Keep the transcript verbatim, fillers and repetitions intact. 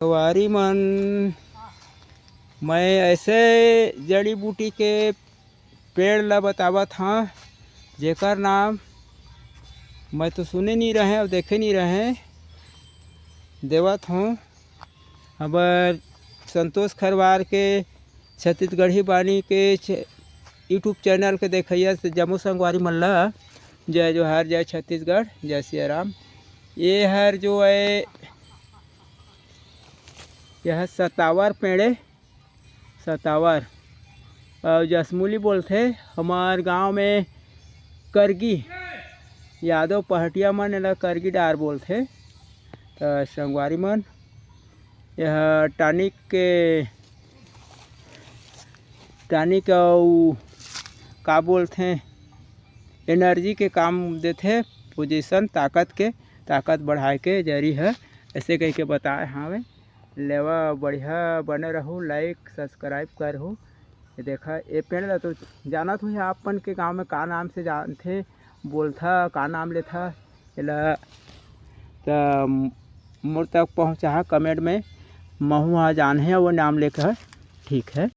संगवारी मन, मैं ऐसे जड़ी बूटी के पेड़ ला बतावत हंव, जेकर नाम मैं तो सुने नहीं रहे और देखे नहीं रहे, देवत हंव। हमर संतोष खरवार के छत्तीसगढ़ी बानी के च-, YouTube चैनल के देखइया से जम्मो संगवारी मन ला जय जोहार, जय छत्तीसगढ़, जय सिया राम। ये हर जो है, यह सतावर पेड़े, सतावर और जसमुली बोलथे। हमार गांव में करगी, यादव पहटिया मन एला करगी डार बोलथे। त संगवारी मन, यह टॉनिक के, टॉनिक अउ का बोलथे, एनर्जी के काम देथे, पोजीशन, ताकत के, ताकत बढ़ाए के जरी है, ऐसे कह के बताए हावे। लेवा बढ़िया बने रहू, लाइक सब्सक्राइब करहू। ये देखा, ये पेड़ ला तो जानत हुई आप मन के गांव में का नाम से जानथे, बोलथा, का नाम लेथा, एला त मोर तक पहुँचा कमेंट में, महू हा जान है वो नाम लेकर। ठीक है।